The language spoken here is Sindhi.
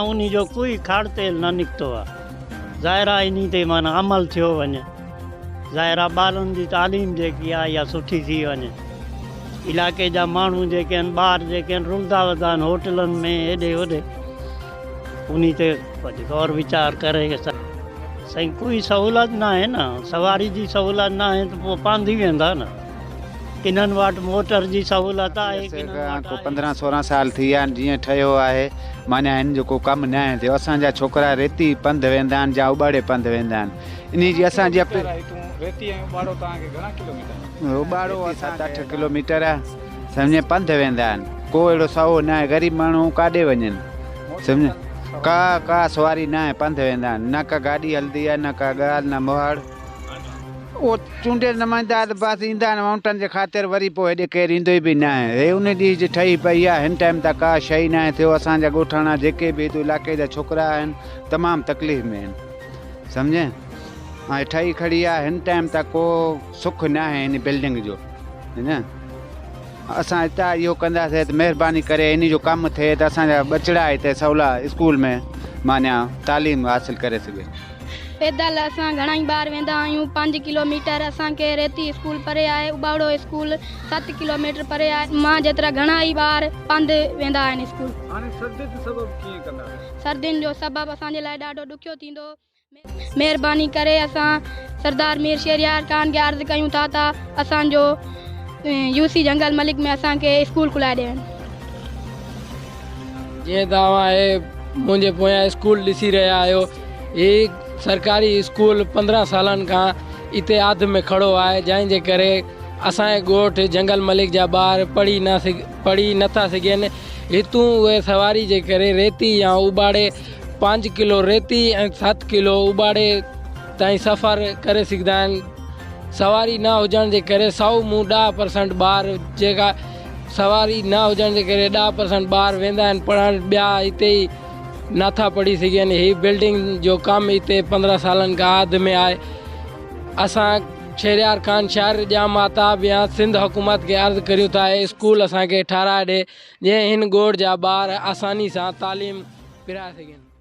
انهي جو ڪوئي کاڙ تيل نه نڪتو آ. ظاهر آ انهي تي معنيٰ عمل ٿيو وڃي. ظاهر آ ٻارن جي تعليم جيڪي آ اها سٺي ٿي وڃي. علائقي جا ماڻهو جيڪي آهن ٻار جيڪي آهن رلندا وتندا آهن هوٽلن ۾ هيڏي هوڏي انهي تي ڪجهه غور ويچار ڪري سائين ڪوئي سهولت ناهي نه سواري جي سهولت ناهي ته پوء پانڌي ويندا نه. ڪنھن وٽ موٽر جي سهولت آهي ڪنھن وٽ ڪو 15 16 سال ٿي ويا آهن جيئن ٺهيو آهي معنيٰ هن جو ڪو ڪم ناهي ٿيو اسان جا ڇوڪرا ريتي پنڌ ويندا آهن جا اٻاڙي پنڌ ويندا آهن انهي جي اسان جي اٻاڙو 7 8 ڪلوميٽر آهي سمجهي پنڌ ويندا آهن ڪو اهڙو سهو ناهي غريب ماڻهو ڪاڏي وڃن سمجهي ڪا ڪا سواري ناهي پنڌ ويندا آهن نه ڪا گاڏي هلندي آهي نه ڪا ڳالهه نه مهاڙ اهو چونڊيل نمائندا ته بس ايندا آهن ووٽن جي خاطر وري پوء هيڏي ڪير ايندو ئي به ناهي. هي ان ڏينهن جي ٺهي پئي آهي هن ٽائيم ته ڪا شيء ناهي ٿيو اسان جا ڳوٺاڻا جيڪي به هتو علائقي جا ڇوڪرا آهن تمام تڪليف ۾ آهن سمجهين ۽ ٺهي کڙي آهي هن ٽائيم ته ڪو سک ناهي هن بلڊنگ جو سمجهين اسان هتان اهو ڪنداسين ته مهرباني ڪري انهي جو ڪم ٿئي ته اسان جا ٻچڙا هتي سولا اسڪول ۾ معنيٰ تعليم حاصل ڪري سگهي. پيدل اسان گهڻائي ٻار ويندا آهيون پنج ڪلو ميٽر اسان کي ريتي اسڪول پري آهي اٻاوڙو اسڪول ست ڪلو ميٽر پري آهي مان جيترا گهڻا ئي ٻار پنڌ ويندا آهن اسڪول. هاڻي سردين جو سبب ڪيئن ڪندا؟ سردين جو سبب اسان جي لاء ڏاڍو ڏکيو ٿيندو مهرباني ڪري اسان سردار مير شهريار خان کي عرض ڪيون ٿا ته اسان جو يو سي جهنگل ملڪ ۾ اسان کي اسڪول کولائي ڏين. جيئن ته اوهان هي منهنجي پويان اسڪول ڏسي رهيا آهيو هي سرڪاري اسڪول 15 سالن کان اتي اڌ ۾ کڙو آهي جنهن جي ڪري اسان جي ڳوٺ جهنگل ملڪ جا ٻار پڙهي نه پڙهي نٿا سگهن هتون اهي سواري جي ڪري ريتي يا اٻاڙي 5 ڪلو ريتي ۽ 7 ڪلو اٻاڙي تائين سفر ڪري سگهندا آهن سواري نه هجڻ جي ڪري سو مون 10% ٻار جيڪا سواري نه هجڻ جي ڪري 10% ٻار ويندا آهن پڙهڻ ٻيا هتي ئي نٿا پڙهي سگهن هي بلڊنگ جو ڪم هتي 15 سالن کان اڌ ۾ آهي اسان شهريار خان شهر ڄام مهتاب يا سنڌ حڪومت کي عرض ڪريون ٿا هي اسڪول اسان کي ٺهرائي ڏي جنهن هن ڳوٺ جا ٻار آساني سان تعليم پرائي سگهن.